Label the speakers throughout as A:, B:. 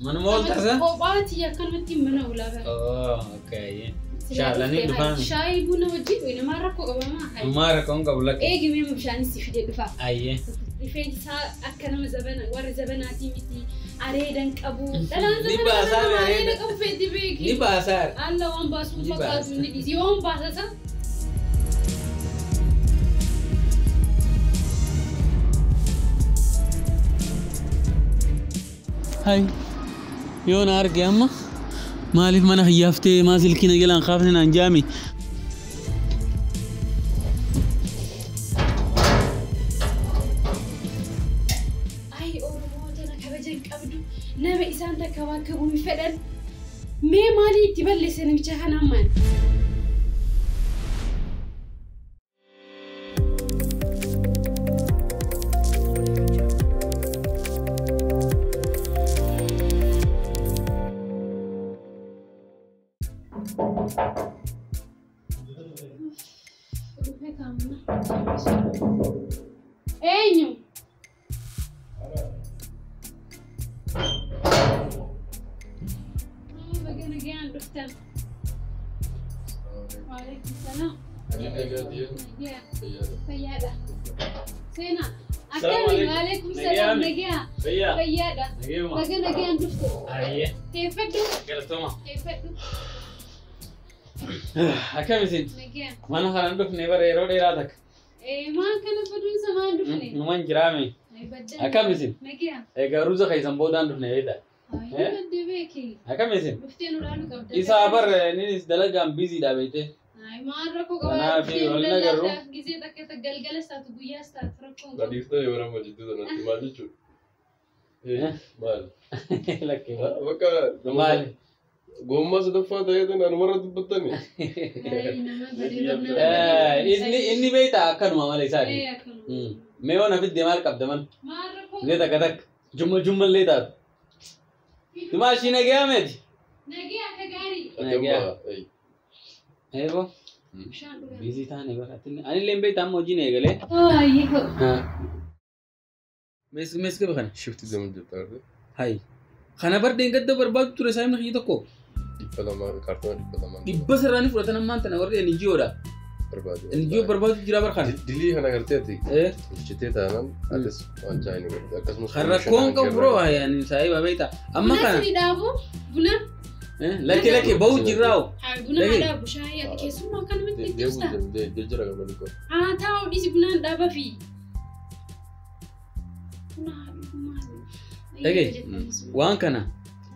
A: Manuma ooltasa?
B: Kophaati akkanumatti mana oolaa bara.
A: Oh, okay. Shaalanii dhufaan.
B: Shaayii buna wajjin namaa rakkoo qabamaa.
A: Ammaa rakkoon qabu lakke.
B: Eegi mee bishaanis si fidee dhufa.
A: Ayyee.
B: Rifeensi isaa akka nama zabana warri zabanaatii miti areedan qabu. Dhalaan
A: Ni
B: zabana
A: baasaa
B: nama
A: areeda.
B: areeda qabu feeti beeki.
A: Ni baasaa.
B: Alla waan baasuu
A: Ni
B: fakkaatu
A: baasa.
B: ni dhiisi. Yoon baasasa.
A: Hai. Yoo na arge amma maaliif mana hiyyaaftee maa silkii na jalaan kaafne naan jaami.
B: Ay Oromoota na kabaja hin qabdu. Nama isaan takka waan qabu hin fedhan. Mee maalii itti balleesse namicha kana ammaan? Dhufee kaa'amna. Eenyu? Baga nagaan dhuftan. Waalaikum salaam. Nagaa. Fayyaadha. Seenaa. Akkami? Waalaikum salaam. Nagaa.
A: Fayyaa.
B: Fayyaadha.
A: Nageema.
B: Baga nagaan dhufte.
A: Ayyee.
B: Teeffadhu.
A: Galatooma.
B: Teeffadhu.
A: Akkam isin?
B: Nagaa.
A: Mana kana dhufne bara yeroo dheeraa takka.
B: Maal kana baduunsa maal dhufne?
A: Numan jiraame. Akkam isin?
B: Nagaa.
A: Egaa ruuza keessan boodaan dhufne beektaa?
B: Ayyee baddee beeki.
A: Akkam isin?
B: Dhuftee nu dhaaluu qabda.
A: Isaa bar innis dalagaan biziidha beekte.
B: Ay, maal rakkoo qabaa?
A: Kanaaf
B: Dhuftee nu
A: wal nagarru.
B: lallaataa. Gizee takka takka galgalas taatu guyyaas taatu rakkoon qabu.
C: Adiiftaa yoo nama jidduu sanatti maal jechuudha? Maal?
A: Lakkee.
C: Bakka
A: Maali?
C: Gommaa sadaffaa ta'ee tan anumarra dubbattani.
B: Ay, nama badee barnaa.
A: Inni beektaa akkanuma mala isaati.
B: Ee, akkanuma.
A: Mee waan hafi deemaa qabda man.
B: Maal rakkoo
A: Illee takka takka. Jumma jummallee taatu. Dumaa ishii nagaa meeti?
B: Nagaa akka gaarii.
A: Nagaa. Eeboo.
B: Bishaan dhugaa.
A: Biizii taane bara. Anillee beektaa amma hojiin eegalee.
B: Ayyee.
A: Mees qaba kana.
C: Shifti deemu jirta argite.
A: Hayi. Kana bar deengadda barbaadu ture saayimni kiyya tokko.
C: 200 kaartoona 200.
A: Dhibba sirraanii fudhatan ammaan tana warri NGOdha.
C: Barbaadu.
A: NGO barbaadu jira bar kana.
C: Dilii kana gartee ati hojjetee taanaan atis waan chaayinii godhate akkasumas.
A: Kan rakkoon qabu biroo ani saayiba beektaa. Amma
B: Buna
A: kana.
B: sini dhaabu. Buna.
A: Lakke lakke bahu jirraa.
B: Haa buna
A: Dhagee.
B: haa dhaabu. Shaayii ati keessummaa akkanumatti itti
C: Deemu
B: usta.
C: jira qabani kun.
B: Haa taa'u dhiisi bunaan dhaaba fi. Buna haa dhufu maali?
A: Dhagee. Waan kana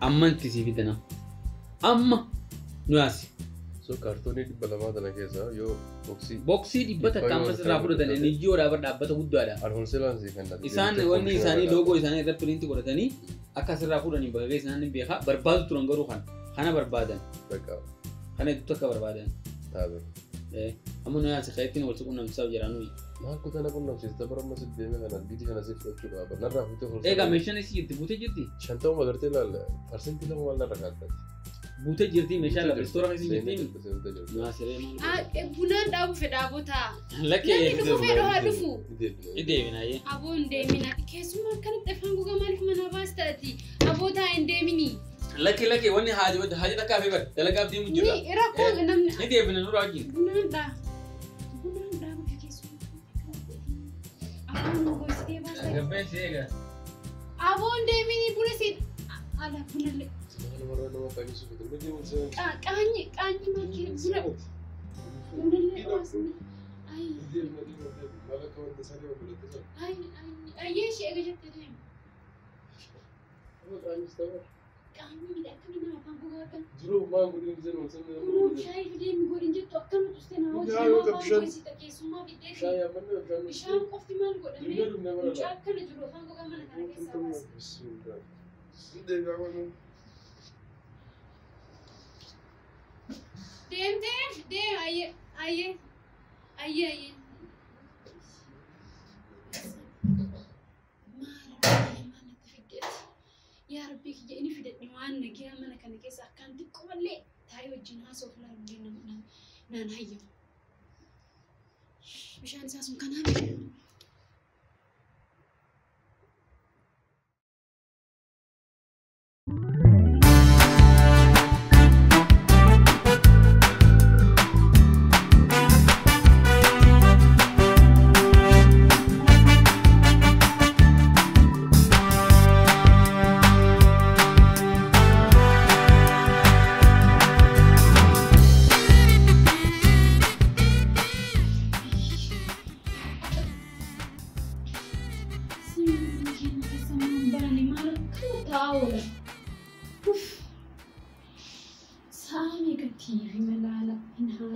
A: ammanti sii fidana. Amma nu yaasi.
C: So kaartoonii 200 tana keessa yoo boksii.
A: Boksii 100 amma sirraa fudhatan NGOdha bar dhaabbata guddaadha.
C: Alhoonseelaan sii kenna.
A: Isaan wanni isaanii loogoo isaanii irratti piriinti godhatanii akka asirraa fuudhanii bakka keessa isaanii beekaa barbaadu turan garuu kana kana barbaadan
C: Bakka
A: kana itti akka barbaadan.
C: taabe.
A: Amma nu yaasi kaayittiin wal quunnamsiisaaf jira nuyi.
C: Maal kutana quunnamsiista bara amma si deeme kana bidii kana si fudhachuu qaba. Narraa fuutee holsee.
A: Egaa meeshaan isii jirti buutee jirti
C: 50 agartee ilaalla. 2% maal narra kaa'attati.
A: buutee jirti meeshaan lafa istoora keessa jirti.
C: Jirti.
A: Nu yaasiree maal
B: Bunaan dhaabu fedha aboota.
A: Lakkee
B: Namni dhufu fedhu haa dhufu.
A: deebina ayyee.
B: Aboo hin deemina. Keessummaa akkanatti afaan gogaa maaliif manaa baastati? Aboo taa hin deemini.
A: Lakkee lakkee wanni haaji haaji takkaa fi bar dalagaaf deemu jira.
B: Ni rakkoo namni.
A: Ni deebina nurraa wajjin.
B: Bunaan dhaa. Bunaan dhaabu fi keessummaa akkanatti afaan gogsitee baastati.
A: Gabbeen si eega.
B: Aboo hin deemini buna si. Ala bunallee. Qaanyi qaanyi maal buna bunallee baasni. Ay ay ay ayyee ishee eega jettee deemu. Qaanyi midha akkamii nama afaan gogaa akkam. Kunoo shaayii fidee mi godhin jettu akkanuma tustee nama hojii nama afaan gogsita keessummaa fiddee bishaan qofti maal godhamee mucaa akkana jiru afaan gogaa mana kana keessaa baasa. Deemtee deem ayyee ayyee ayyee ayyee. Maal natti fiddeeti? Yaa Rabbii kiyya inni fidadhe waan nagaa mana kana keessa akkaan xiqqoo mallee taa'ee wajjin haasa'uuf ilaalu illee naan hayyamu. Bishaan isaa sun kanaa miti.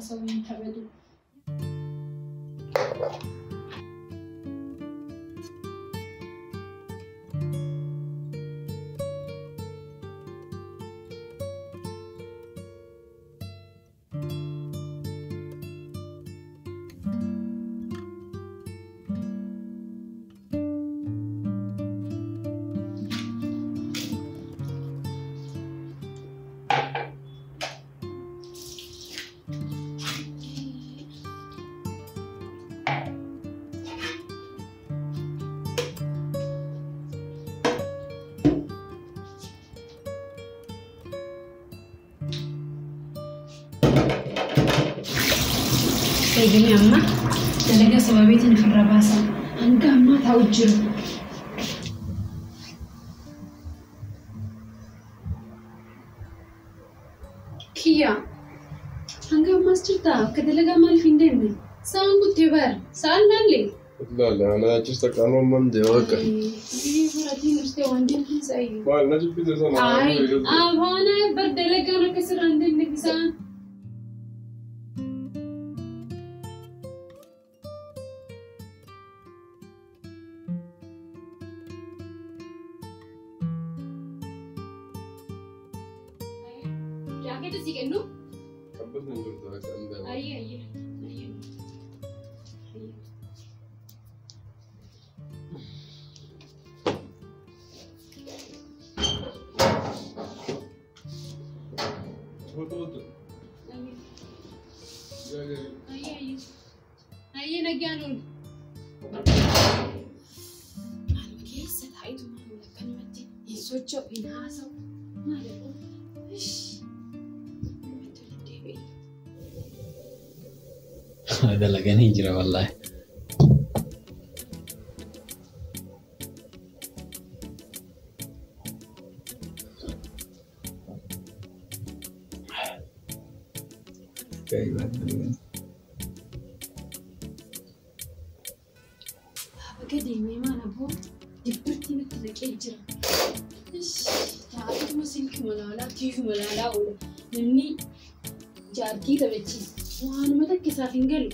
B: haasa'u hin taphatu. Eegni amma dalagaa sababeetiin ofirra baasa. Hanga ammaa taa'u jiru. Kiyya hanga ammaas jirtaa? Akka dalagaa maaliif hin deemne? Sa'aan guuttee bara. Sa'aan laallee?
C: Laala ana achis takkaan waan deema bakka.
B: Faratiin dhuftee waan deemtu sa'i.
C: Maal na jibbite sana.
B: Ayi afaana bar dalagaan akka sirraa hin deemne bisaan. Jaaketa si kennu?
C: Qabbatni hin jirtu akka hin deema.
B: Ayyee ayyee. Ayyee nagaan oolu. Maaluma keessa taa'itu maaluma akkanumatti hin socho'u hin haasa'u maal jedhu.
A: Dalaganii jira wallaahi.
B: Baga deemee maal abboo dibbirtii nutti naqee jira. Taa'atuma silkuma laalaa tiifuma laalaa oola. Namni jaartii taphachiisa. Waanuma takka isaaf hin galu.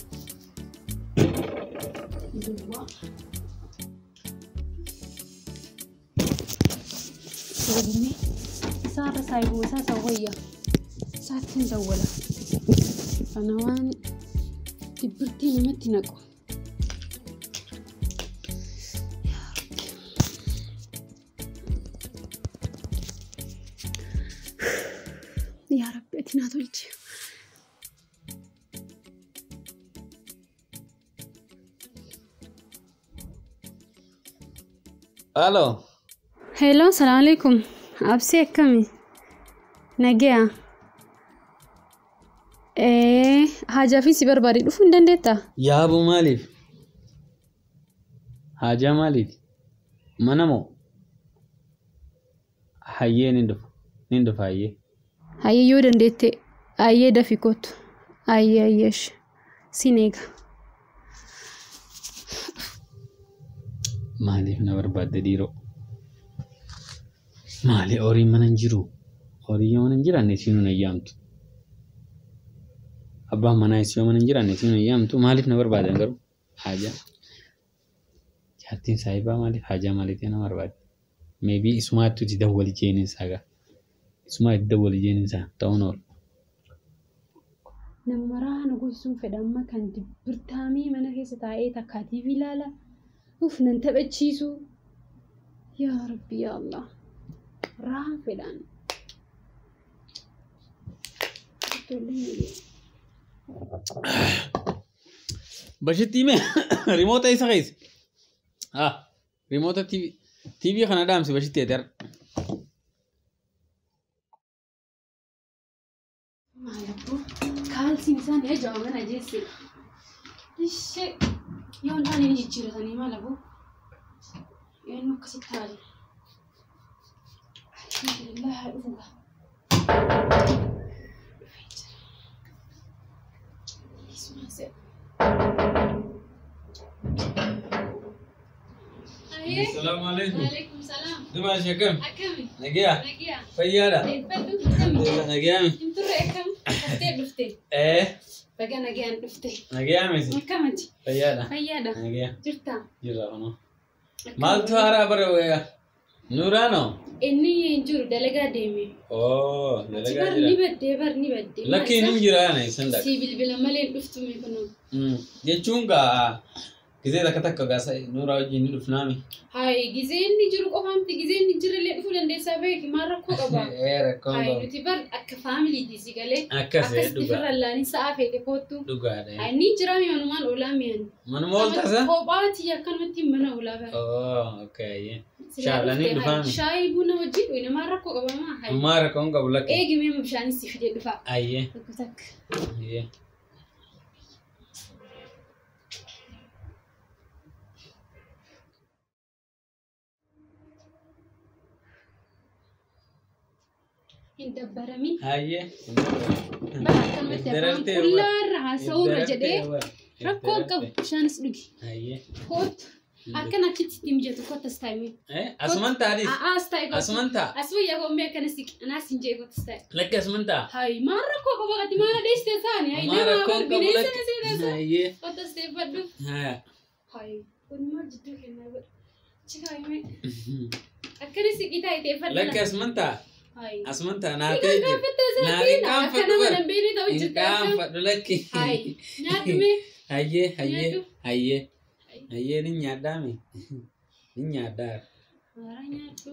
B: Duwwaa. Sababni isaarra saayibuma isaa isa wayya. Isaatti hin dawwala. Kana waan dibbirtii namatti naqu. Yaa Rabbi ati naa tolchi.
A: Halo.
B: Hello, salaam alaikum. Absee akkami? Nagaa. Haajaa fi si barbaade dhufuu hin dandeettaa?
A: Yaaboo maaliif? Haajaa maaliif? Mana moo? Hayyee ni dhufa. Ni dhufa hayyee.
B: Hayyee yoo dandeette hayyee dafii kottu. Hayyee hayyeesh. Sin eega.
A: Maaliif na barbaadde dhiiroo? Maali horiin mana hin jiru? Horii yoo mana hin jiraanne isiinuu na yaamtu. Abbaan manaa isii yoo mana hin jiraanne isiinuu na yaamtu. Maaliif na barbaadan garuu? Haajaa. Jaartiin saayibaa maaliif haajaa maaliif na barbaadde? Maybe isumaatti itti dawwali jeeniin isaa gaa. Isumaa itti dawwali jeeniin isaa ta'uun oolu.
B: Nama maraa na gochisuun fedha amma kan dibbirtaamee mana keessa taa'ee takkaa TV ilaala. Uff nan taphachiisu. Yaa Rabbi yaa Allah. Raan fedhaan.
A: Bashittii mee rimoota isa keessa. Ah rimoota TV kana dhaamsi bashittii ati har'a.
B: Maal abboo kaalsiin isaa ni ajaa'iba mana jeesse. Ishee yoo hin taane ni jijjiiratanii maal abboo? Yoo inni akkasitti taa'aa jira. Alhamdulillah haa dhufu gaa. Dhufee jira. Isumaan se'a.
A: Salaamu alaikum.
B: Alaikum salaam.
A: Dumaa akkam?
B: Akkami?
A: Nagaa.
B: Nagaa.
A: Fayyaadha.
B: Eebbadhu. Akkami?
A: Alhamdulillah nagaa.
B: Hin turre akkam? Haftee dhufte. Baga nagaan dhufte.
A: Nagaa miti.
B: Akkamati?
A: Fayyaadha.
B: Fayyaadha.
A: Nagaa.
B: Jirtaa?
A: Jirra kunoo. Maaltu haaraa bara wayyaa? Nuuraanoo?
B: Inni hin jiru dalagaa deeme.
A: Oo, dalagaa
B: Bar
A: jira.
B: ni baddee bar ni baddee.
A: Lakkiin hin jiraane isin dhaqa.
B: Si bilbila malee hin dhuftu mee kunoo.
A: Jechuun gaa gizee takka takka gaa Nuuraa wajjin ni dhufnaami.
B: Hayi gizee inni jiru qofa miti gizee inni jirre illee dhufuu dandeessaa beeki maal rakkoo qaba.
A: Ee rakkoon
B: Hayi
A: qabu.
B: nuti bar akka faamiliiti si galee.
A: Akkas
B: Akkasitti
A: dhugaa.
B: firra laalin sa'aa feete koottu.
A: Dhugaadha.
B: Hayi ni jira mi manumaan oolaa mi'an.
A: Manuma ooltasa?
B: Kophaati akkanumatti mana oolaa bara.
A: Oo, okay.
B: Silaa
A: Shaalanii
B: dhuftee, hayi,
A: dhufaami.
B: Shaayii buna wajjin dhugna maal rakkoo qaba maa hayi.
A: Ammaa rakkoon qabu lakki.
B: Eegi mee bishaanis si fidee dhufa.
A: Ayyee.
B: Tokko takka.
A: Ayyee.
B: Hin dabbaramin.
A: Ayyee.
B: Bara akkanumatti afaan qullaarra haasa'uurra jedhee rakkoo qabu bishaanis dhugi.
A: Ayyee.
B: Kootu akkana achitti itti mijatu kottas taa'ime.
A: Asuman taa'anis.
B: A'aas taa'e kottu.
A: Asuman taa'a.
B: Asuma yaa kommee akkana siqi anaas hin jee kottas taa'e.
A: Lakki asuman taa'a.
B: Hayi maal rakkoo qaba ati maal adeeste saani hayi
A: Ammaa
B: nama
A: rakkoon
B: bar
A: qabu
B: bineensa
A: lakki.
B: na seenasa.
A: Ayyee.
B: Kottas teeffadhu.
A: Haa.
B: Hayi kun maal jidduu kennaa godha. Chikaa hime akkana siqi taa'e teeffadhu.
A: Lakki asuman taa'a.
B: Hayi.
A: Asuman taa'a naa
B: Ni
A: ta'e jira.
B: qaanfatta
A: Naa hin
B: isaatiin akka
A: qaanfadhu
B: nama
A: bara.
B: hin beekne ta'u
A: Hin
B: jirta akkam.
A: qaanfadhu lakki.
B: Hayi nyaadhu mee
A: Ayyee ayyee
B: nyaadhu.
A: ayyee ayyee ni nyaadhaami. Ni nyaadhaa.
B: Haaraa nyaadhu.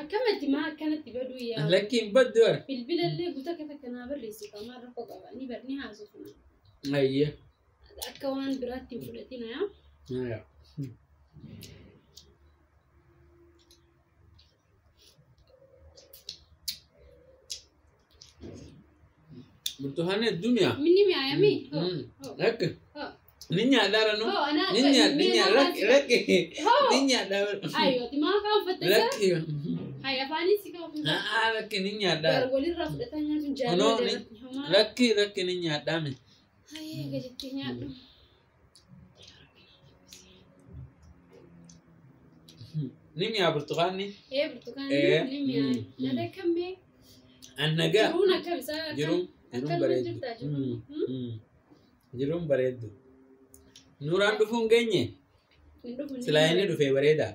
B: Akkamatti maa akkanatti baduu yaa.
A: Lakki hin baddu bara.
B: Bilbila illee guutuu akka takka naa barreessi qaama rakkoo qaba ni bar ni haasofna.
A: Ayyee.
B: Akka waan biraatti hin fudhatina yaa.
A: Haa. Burtukaanni hedduu mi'a.
B: Minni mi'aayami.
A: Lakki. Ni nyaadhaa nu.
B: Hoo anaa
A: Ni nyaadha ni nyaadha lakki lakki.
B: Hoo.
A: Ni nyaadhaa bara.
B: Ayyoo ati maa qaanfatta isa?
A: Lakki.
B: Hayi afaanis si qaanfatta.
A: Haa lakki ni nyaadhaa.
B: Gar walirraa fudhataa nyaatuun
A: Kunoo
B: jaalala
A: ni
B: jalatti homaa.
A: lakki lakki ni nyaadhaami.
B: Hayi gajettee nyaadhu.
A: Ni mi'a burtukaanni.
B: Ee burtukaanni
A: Ee.
B: ni mi'aayi. Nyaata akkam mee?
A: Annagaa.
B: Jiruun akkam isaa akkam?
A: Jiruun jiruun
B: Akkanuma
A: bareeddu.
B: jirtaa jiruun?
A: Jiruun bareeddu. Nuuraan dhufuu hin geenye.
B: Hin dhufu ni
A: Silaa inni
B: bareeda.
A: dhufee bareeda.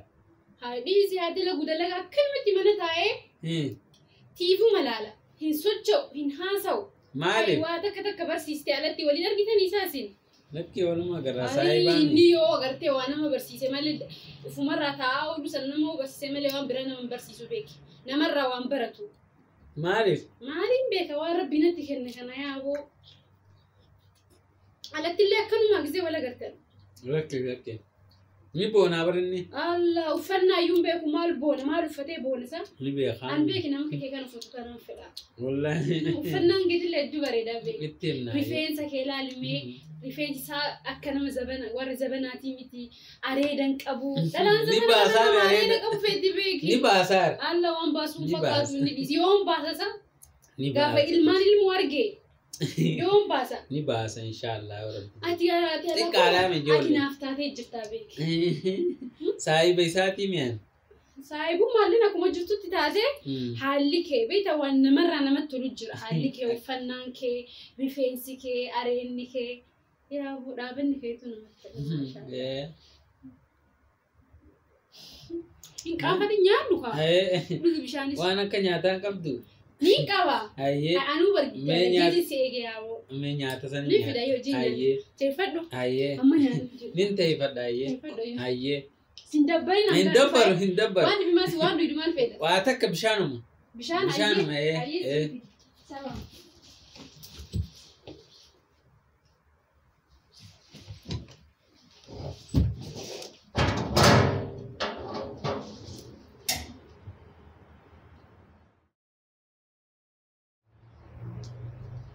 B: Hayi dhiisi haa dalagu dalaga akkanumatti mana taa'ee tiifuu malaala. Hin socho'u hin haasa'u. Hayi
A: Maaliif?
B: waa takka takka barsiiste alatti waliin argitanii isaasin.
A: Lakki walumaa garraa
B: Hayi
A: saayibaani.
B: inni yoo agartee waa nama barsiise malee ufumarraa taa'aa oolu sana nama barsiise malee waan biraa nama hin barsiisu beeki. Namarraa waan baratu.
A: Maaliif?
B: Maaliin beeka waan rabbi natti kenne kana yaaboo. Alatti illee akkanumaa gisee wal agartan.
A: Lakki lakki. Ni boonaa bar inni.
B: Allah uffannaa iyyuu hin beeku maal boona maal uffatee boona isa.
A: Ni beekaa.
B: An beeki nama kee kan uffatu kanan fedha.
A: Wallaahi.
B: Uffannaan keetillee hedduu bareedaa beeki.
A: Itti himnaa.
B: Rifeensa kee ilaalimee rifeensi isaa akka nama zabana warra zabanaatii miti areeda hin qabu. Dhalaan
A: Ni
B: zabana
A: baasaa
B: nama
A: areeda.
B: areeda qabu feeti beeki.
A: Ni baasaa.
B: Alla waan baasuun
A: Ni
B: fakkaatu
A: baasa.
B: ni dhiisi yoon baasa isa
A: Ni
B: gaafa
A: baasa.
B: ilmaan ilmu arge yoon baasa.
A: Ni baasa inshaallah yoo rabbi.
B: Ati ati
A: Xiqqaadhaa mi
B: ati
A: ijoollee?
B: naaf taatee jirtaa beeki.
A: Saayiba isaatii mi'aan.
B: Saayibummaan akkuma jirtutti taatee haalli kee beektaa waan namarraa namatti tolu jira. Haalli kee uffannaan kee rifeensi kee areenni kee yaa dhaabanni keetu namatti tola. Hin qaanfatin nyaadhu kaa. Dhugi bishaanis.
A: Waan akka nyaataa hin qabdu.
B: Ni qaba.
A: Hayyee.
B: Anuu
A: Mee nyaata-
B: barjii si eege yaaboo.
A: Mee nyaata sana
B: Ni fida yoo hojii
A: Hayyee.
B: Teeffadhu.
A: Hayyee.
B: Amma nyaadhu.
A: Nin teeffadha hayyee.
B: Teeffadhu.
A: Hayyee.
B: Sin dabbarin
A: Hin dabbaru hin dabbaru.
B: Waan dhibimaas waan dhugumaan fedha.
A: Waa takka bishaanuma.
B: Bishaan
A: Bishaanuma,
B: hayyee.
A: ee,
B: Hayyee
A: ee.
B: si fida. Saba.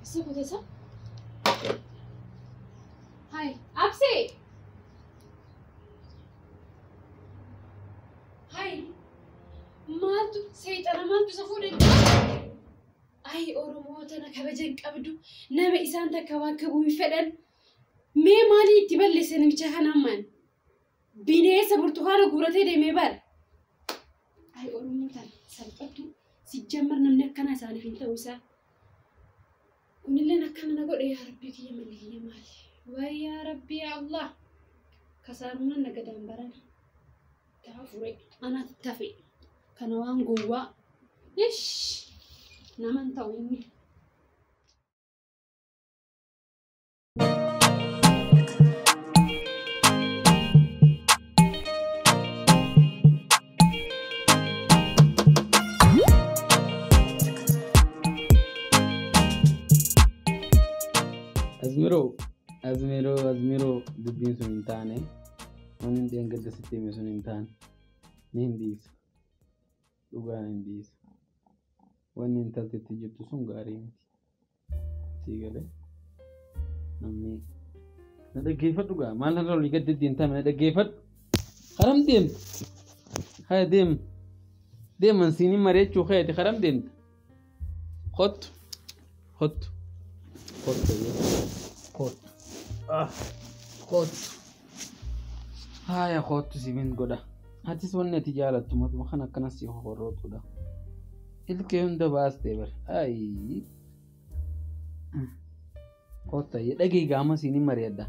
B: Isa kutesa? Hai, Abse. Hai. Maaltu seexana maaltu isa fuudhe? Ay Oromoo tana kabaja hin qabdu nama isaan takka waan qabuu hin fedhan. Mee maalii itti balleesse namicha kana ammaan? Bineensa burtukaana guuratee deemee bara. Ay Oromoo tana salphattu sijjammar namni akkanaa isaaniif hin ta'u isaa. Kunilleen akkana na godhe yaa Rabbii kiyya malli kiyya maali? Waay yaa Rabbii yaa Allah. Kasaarumaan nagadaan barana. Taafure anatti tafe. Kana waan gowwaa. Ish! Naman ta'u inni.
A: Azmiroo, Azmiroo, Azmiroo dubbiin sun hin taane, wanni hin dheengadda sitti hime sun hin taane, ni hin dhiisa. Dhugaan hin dhiisa. Wanni intalti itti jirtu sun gaarii miti. Sii galee namni na dhaggeeffadhu gaa maal irra olii gad deddeemtaa na dhaggeeffadhu. Haram deemta. Haya deem. Deeman siiniin mari'achuu keeti haram deemta. Kottu. Kottu. Kottu. Kottu. Ah. Kottu. Haya kottu simin godha. Atis wanni ati jaalattu matuma kan akkanas si horrootudha. Ilkee hunda baastee bara. Ayii. Kottu ayyee dhagee gaama siiniin mari'adha.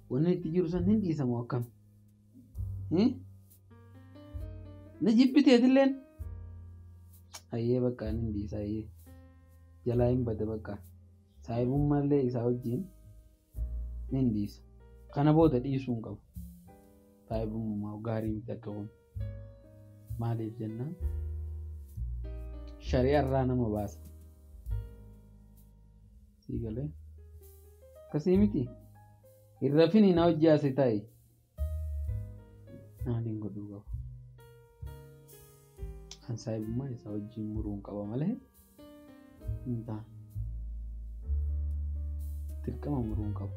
A: Wanni itti jiru san hin dhiisamu akkam. Na jibbiteetilleen. Ayyee bakka hin dhiisa ayyee. Jalaa hin bada bakka. Saahibummaallee isaa wajjin hin dhiisa. Kana booda dhiisuu hin qabu. Saahibummaa gaarii miti akka kun. Maaliif jennaan shari'a irraa nama baasa. Sii galee akkasii miti. Hin rafini na hojii asii taa'i. Maaliin godhuu qabu? Kan saahibummaa isaa wajjin muruu hin qaba malee hin taane. Dirqama muruu hin qabu.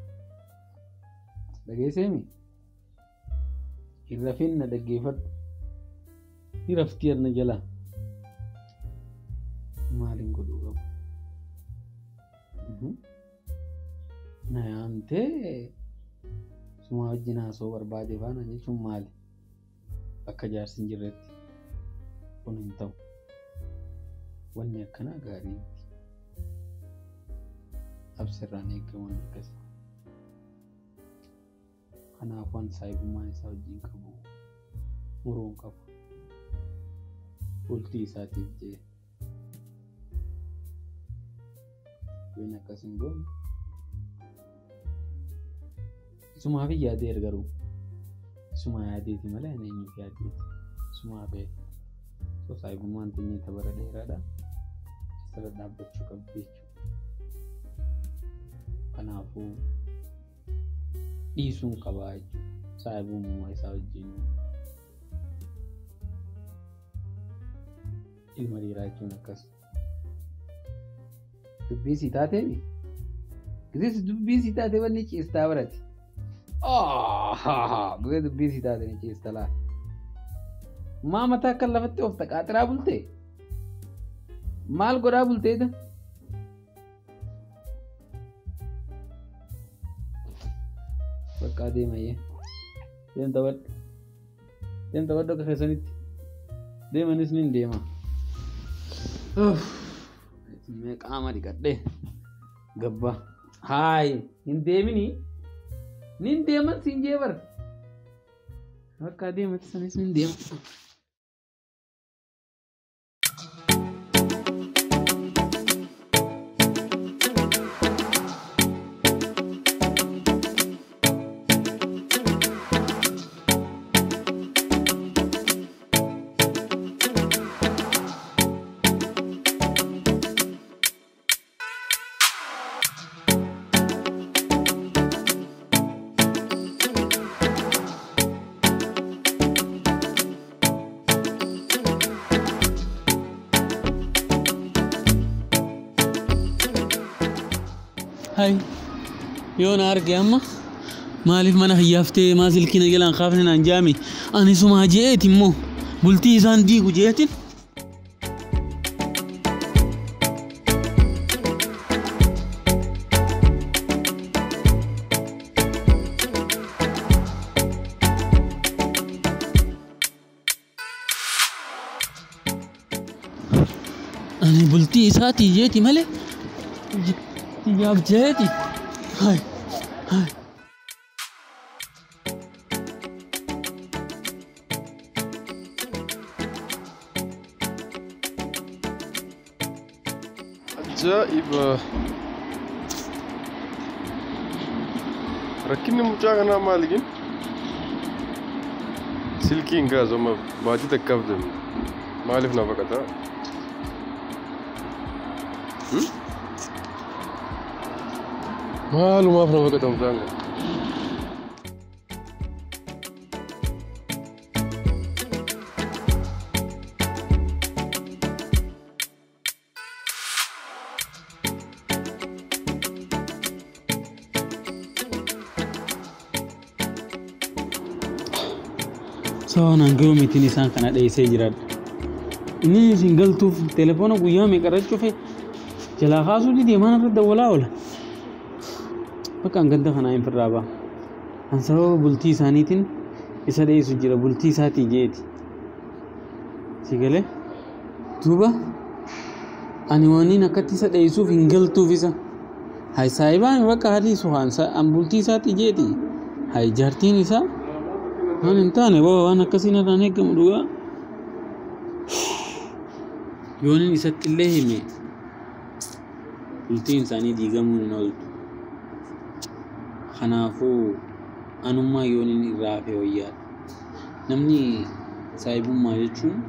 A: Dhageesseemi? Hin rafin na dhaggeeffadhu. Ni raftii arna jalaa. Maaliin godhuu qabu? Na yaamtee suma wajjin haasa'uu barbaade faana jechuun maali? Akka jaarsi hin jirretti kun hin ta'u. Wanni akkanaa gaarii miti. Absirraan eegamu wanni akkasii. Kanaaf waan saahibummaan isaa wajjin qabu muruu hin qabu. Bultii isaatiif jee. Wanni akkas hin goone. Isumaaf yaadeera garuu. Isuma yaadeeti malee ani eenyuuf yaadeeti. Isumaaf yaade. So saahibummaan teenya ta bara dheeraadha. Asirra dhaabbachuu qabdi jechuudha. Kanaafuu dhiisuun qabaa jechuudha. Saahibummaa isaa wajjin ilma dhiiraa jechuun akkas. Dubbii sii taateemi? Gisee dubbii sii taatee wanni ciistaa barate. Gisee dubbii sii taate ni ciista laa. Maa mataa akka lafatti oofta qaaxiraa bultee? Maal godhaa bulteeta? Bakka deemayyee. Deem taphadhu. Deem taphadhu akka keessanitti. Deemanis ni deema. Mee qaama dhiqadhee gabba. Haay hin deemini. Nin deeman siin jee bara. Bakka deemati sanis nin deema. Hai, yoo na arge amma maaliif mana hiyyaaftee maa silkii na jalaan kaafne naan jaame ani sumaa je'eeti immoo bultii isaan diigu je'eetiin. Ani bultii isaatii jeeti malee. Xiyyaaf jeeti. Hai hai.
C: Ajaa'iba! Rakkinni mucaa kanaa maali gin? Silkii hin kaasu amma baatii takkaaf deemu. Maaliif na baqata? Maalumaaf na baqata mucaan kun?
A: Sawanaan garuu mitiin isaan kana dheessee jiraadha. Inni isin galtuuf telefoona guyyaa meeqa irra cufe jalaa kaasuu didee mana irra dawwalaa oola. Bakka an ganda kanaa hin firraa ba'a. An sababa bultii isaaniitiin isa dheessu jira bultii isaatii jeeti. Si galee duuba ani waniin akkatti isa dheessuuf hin galtuuf isa. Hay saayibaan bakka hadiisu an bultii isaatii jeeti. Hay jaartiin isaa waan hin taane waan akkasii narraan eegamu dhugaa. Yoonin isatti illee hime bultiin isaanii diigamuu hin ooltu. Kanaafuu anummaa yoonin irraa hafe wayyaadha. Namni saayibummaa jechuun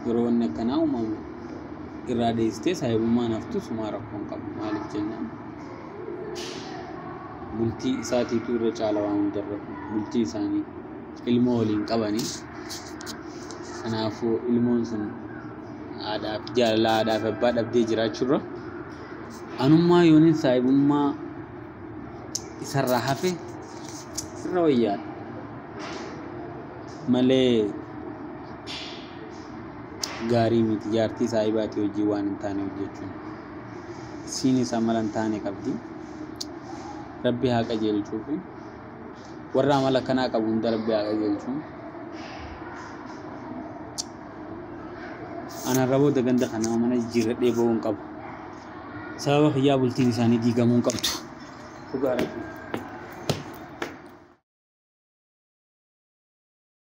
A: yeroo wanni akkanaa uumamu irraa dheessitee saayibummaan haftu sumaa rakkoo hin qabu. Maaliif jennaan bultii isaatiitu irra caala waan hundarra bultii isaanii ilmoo waliin qabanii. Kanaafuu ilmoon sun haadhaaf jaalala haadhaaf abbaa dhabdee jiraachuurra anummaa yoonin saayibummaa isarraa hafe irra wayyaadha. Malee gaarii miti jaartii saayibaatii hojii waan hin taane hojjechuun. Isiin isaa mala hin taane qabdi. Rabbi haa qajeelchuufi warra amala akkanaa qabu hunda Rabbi haa qajeelchu. Anarra booda ganda kanaa mana jijjiirradhee ba'uu hin qabu. Sababa kiyyaa bultiin isaanii diigamuu hin qabdu. Dhugaa Rabbi.